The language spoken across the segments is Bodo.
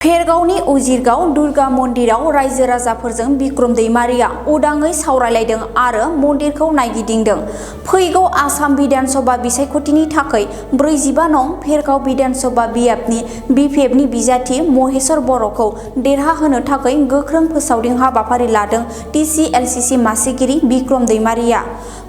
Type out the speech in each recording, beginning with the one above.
फेरगावनि उजिरगाव दुर्गा मन्दिराव रायजो राजाफोरजों बिक्रम दैमारिया उदाङै सावरायलायदों आरो मन्दिरखौ नायगिदिंदों। फैगौ आसाम बिधानसभा बिसायख'थिनि थाखाय 45 नं फेरगाव बिधानसभा बियाबनि बिपिएफनि बिजाथि महेश्वर बर'खौ देरहाहोनो थाखाय गोख्रों फोसावदिं हाबाफारि लादों टिसिएलसिसि मासिगिरि बिक्रम दैमारिया।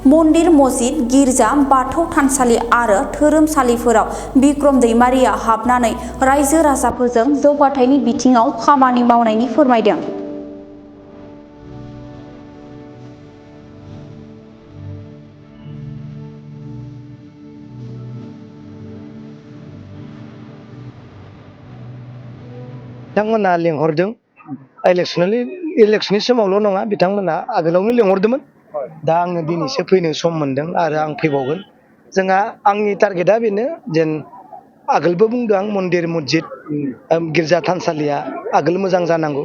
मन्दिर, मस्जिद, गिर्जा, बाथौ थानसालि आरो धोरोमसालिफोराव बिक्रम दैमारिया हाबनानै रायजो राजाफोरजों जौगाथायनि बिथिङाव खामानि मावनायनि फोरमायदों। बिथांमोना लिंहरदों इलेक्शननि समावल' नङा, बिथांमोना आगोलावनो लिंहरदोंमोन। दा आङो दिनैसो फैनो सम मोनदों आरो आं फैबावगोन। आंनि टारगेटआ बेनो जेन आगोलबो बुंदों आं मन्दिर, मस्जिद, गिर्जा थानसालिया आगोल मोजां जानांगौ।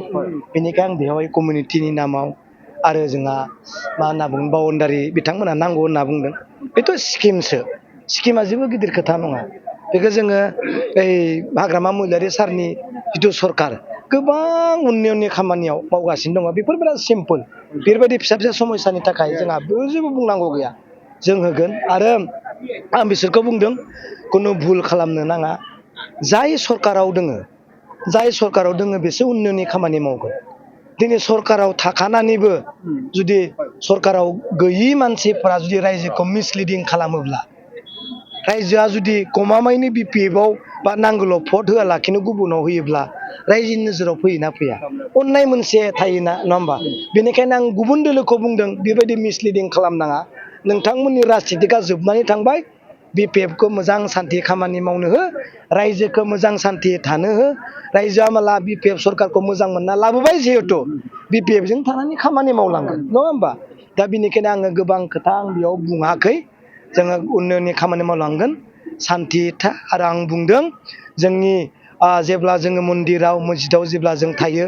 बेनिखायनो आं बेवहाय कमिउनिटिनि नामाव आरो जोंहा मा होनना बुङो बाउन्डारि बिथांमोना नांगौ होनना बुंदों। बेथ' स्किमा जेबो गिदिर खोथा नङा। बेखौ जोङो ओइ हाग्रामा महिलारि सारनि जिथु सरकार गोबां उन्नयननि खामानियाव मावगासिनो दङ। बेफोर बिराद सिम्पोल। बेफोरबायदि फिसा फिसा समस्यानि थाखाय जोंहा जेबो बुंनांगौ गैया। जों होगोन आरो आं बिसोरखौ बुंदों खुनु भुल खालामनो नाङा। जाय सरकाराव दोङो बेसो उन्नयननि खामानि मावगोन। दिनै सरकाराव थाखानानैबो जुदि सरकाराव गैयि मानसिफोरा जुदि रायजोखौ मिसलिडिं खालामोब्ला, रायजोआ जुदि गमामायैनो बिपिएफआव बा नांगौल' भट होआलाखिनो गुबुनाव होयोब्ला रायजोनि नोजोराव फैयोना फैया? अननाय मोनसे थायोना, नङा होमबा? बेनिखायनो आं गुबुन दोलोखौ बुंदों बेबायदि मिसलिडिं खालामनाङा। नोंथांमोननि राजनितिकआ जोबनानै थांबाय। बिपिएफखौ मोजां सान्थि खामानि मावनो हो, रायजोखौ मोजां सान्थि थानो हो। रायजोआ माला बिपिएफ सरकारखौ मोजां मोनना लाबोबाय, जिहेथु बिपिएफजों थानानै खामानि मावलांगोन, नङा होमबा? दा बेनिखायनो आङो गोबां खोथा आं बेयाव बुङाखै। जोङो उन्नयननि खामानि मावलांगोन, सान्थि था। आरो आं बुंदों जोंनि जेब्ला जोङो मन्दिराव, मस्जिदाव जेब्ला जों थायो,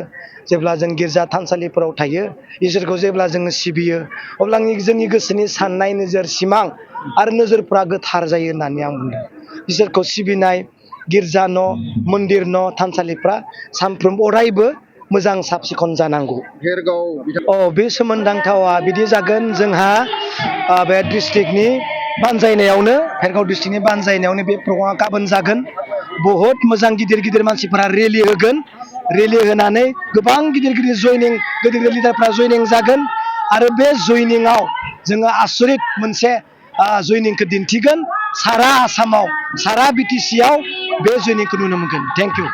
जेब्ला जों गिर्जा थानसालिफोराव थायो, इसोरखौ जेब्ला जोङो सिबियो, अब्ला जोंनि गोसोनि साननाय, नोजोर, सिमां आरो नोजोरफ्रा गोथार जायो होननानै आं बुंदों। इसोरखौ सिबिनाय गिर्जा न', मन्दिर न', थानसालिफ्रा सानफ्रोमबो अरायबो मोजां साब सिखन जानांगौ। बे सोमोन्दांथावा बिदि जागोन। जोंहा बे डिस्ट्रिक्टनि बानजायनायावनो, भेरगाव डिस्ट्रिक्टनि बानजायनायावनो बे प्रग्रामा गाबोन जागोन। बहुत मोजां गिदिर गिदिर मानसिफोरा रेलि होगोन। रेलि होनानै गोबां गिदिर गिदिर लिडारफ्रा जयनिं जागोन। आरो बे जयनिंआव जोङो आसरित मोनसे जयनिंखौ दिन्थिगोन। सारा आसामाव, सारा बिटिसिआव बे जयनिंखौ नुनो मोनगोन। Thank you.